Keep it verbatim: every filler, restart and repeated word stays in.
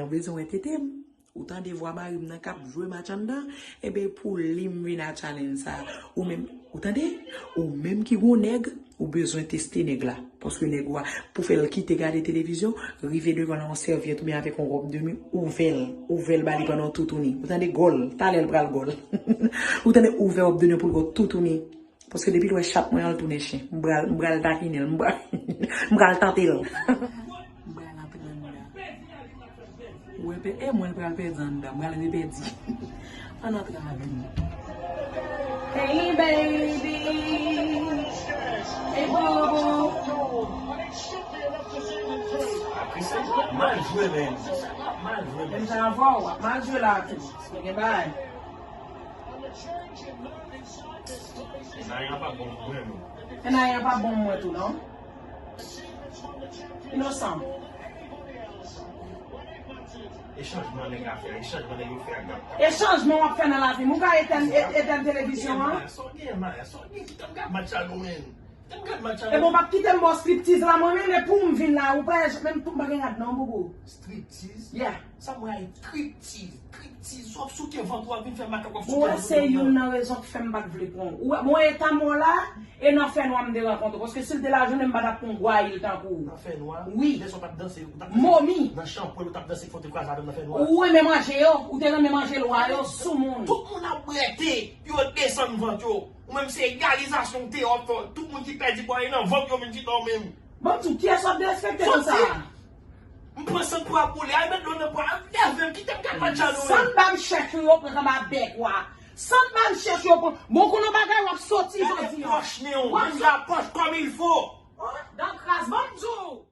Ou bezwen wè tete m? Ou tande vwa mari m nan k ap jwe match anndan? Enben, pou li m vin a challenge sa. Ou menm, ou tande? Ou menm ki gon nèg, ou bezwen teste nèg la. Paske nèg ou a, pou fè l kite gade televizyon, rive devan l yon sèvyèt oubyen avèk yon wòb de nwi, ouvè l, ouvè l ba li pandan w toutouni. Ou tande? Gòl, talè l pral gòl. Ou tande? Ouvè wòb de nwi pou l gòl toutouni. Paske depi l wè chat mwen an, l tounen chen. M pral, m pral takinen l, m pral, m pral tante l. M pral antre anndan. Ou wè, e mwen l pral pèdi anndan, m pral repèdi. Ann antre avè m. Hey baby. Hey boo boo. Mal jwe, men. Mal jwe, men. Menm jan avè w, w ap mal jwe la tou. Gen bagay. Enayan pa bon pou mwen, non. Enayan pa bon pou mwen tou, non. Inosan. E chanjman nèg la fè, e chanjman nèg yo fè ak gap. E chanjman w ap fè nan lavi m. Ou ka etèn, e- etèn televizyon an? Sa w gen, Maya, sa w gen, kite m gad match la, non, men. Kite m gad match la. E bon, pa kite m ba w striptiz la, mwen menm, e pou m vin la, ou pa menm pou m pa gen rad, non, boubou. Striptiz? Yeah. Sa mwen ay triptiz, triptiz, w ap souke vant ou, w ap vin fè makak, w ap souke vant ou. Ou wè, se youn nan rezon ki fè m pa t vle pran w. Ou wè, mwen eta m wè w la, e nan fènwa m te rankontre w. Paske si l te lajounen, m pa t ap pran w gwayil tankou w. Nan fènwa? Wi. Lè sa w t ap danse, ou t ap danse. Momi. Nan chanpwèl, ou t ap danse, foto kraze avè m nan fènwa. Ou renmen manje yo, ou te renmen manje lwa yo, soumoun. Tout moun ap bwete, yo desann vant yo. Ou menm se egalizasyon w te wè w ap fè. Tout moun ki pèdi pwa yo nan vant yo vin chita w menm. Ban m di w, kiyès w ap derespekte konsa? Soti! M pran sant pou ap boule. Ay, met dlo nan pwa. Nève m, kite m gad match la, non. Sant ba m chèch ou yo pran kòm avèk w a. Sant ba m chèch ou yo pran. Bon, konnen yon bagay w ap soti jodi a. Gade pòch nen w, menm la pòch comme il faut. Oh, dan kras, ban m di w.